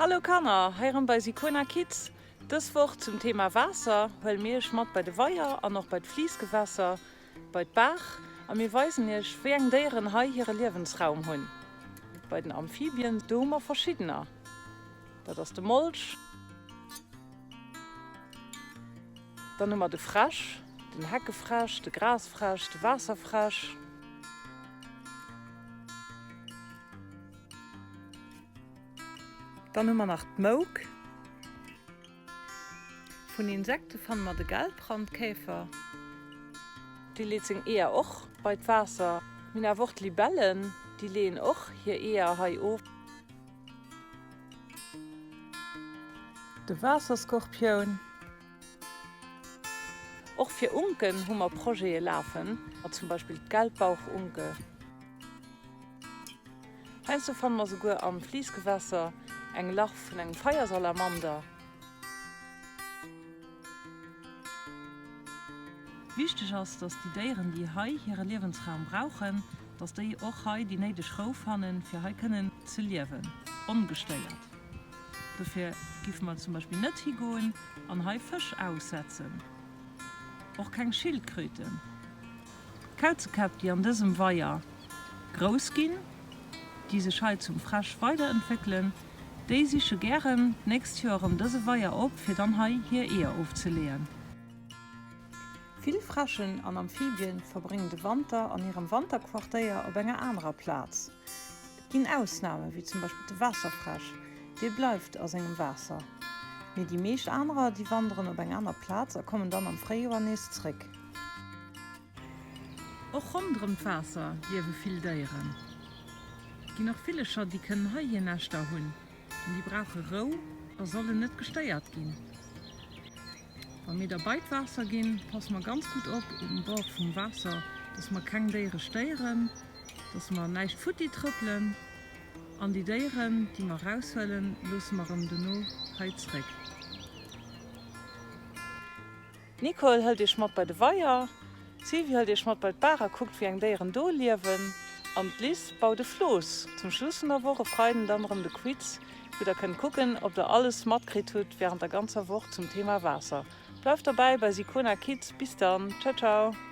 Hallo Kanner, hei erëm bei Sicona Kids. Dës Woch zum Thema Waasser huele mir iech mat bei de Weier an och bei d'Fliissgewässer, bei d'Baach a mir weisen iech wéi eng Déieren hei hire Liewensraum hunn. Bei den Amphibien, do hu mer verschiddener, dat ass de Molch, dann hu mer de Fräsch, den Heckefräsch, de Grasfräsch, de Waasserfräsch. Dann hu mer nach d'Mouk. Vun Insekte fanne mer de Gelbrandkäfer. Dee leet seng Eeër och bei d'Waasser. Mir hunn awer och d'Libellen, déi leeën och hir Eeër hei of. De Waasserskorpioun. Och fir Unken hu mer Projete lafen, zum Beispill d'Gelbbauchunke. Heiansdo fanne mer souguer am Fliissgewässer eng Larv vun engem Feiersalamander. Wichteg ass, dass déi Déieren, déi hei hire Liewensraum brauchen, dass déi och hei déi néideg Rou fannen, fir hei kënnen ze liewen, ongestéiert. Dofir giffe mer zum Beispill net higoen an hei Fësch aussetzen, och keng Schildkröten. D'Kauzekäpp, déi an dësem Weier grouss ginn, déi sech hei zum Fräsch weiderentwéckelen, déi siche gären d'nächst Joer erëm dëse Weier op, fir dann hei hir Eeër ofzeleeën. Vill Fräschen an Amphibien verbréngen de Wanter an hirem Wanterquartéier op enger anerer Plaz. Et ginn Ausname wéi zum Beispill de Waasserfräsch, dee bleift a sengem Waasser. Mee déi meescht anerer, déi wanderen op eng aner Plaz a kommen dann am Fréijoer nees zréck. Och ronderëm d'Waasser liewe vill Déieren. Et ginn och Villecher, déi kënnen hei hir Näschter hunn, an déi brauche Rou a sollen net gestéiert ginn. Wa mir da bei d'Waasser ginn, passe mer ganz gutt op um Bord vum Waasser, dass mer keng Déiere stéieren, dass mer näischt futti trëppelen an déi Déieren, déi mer eraushuelen, loosse mer erëm dono hei zréck. D'Nicole hëlt iech mat bei de Weier, d'Sylvie hëlt iech mat bei d'Baach a kuckt wéi eng Déieren do liewen an d'Liz baut e Flooss. Zum Schluss vun der Woch e Freiden dann erëm de Quiz, wou der kënnt kucken ob der alles matkritt hutt wärend der ganzer Woch zum Thema Waasser. Bleift dobäi bei Sicona Kids, bis dann, ciao ciao.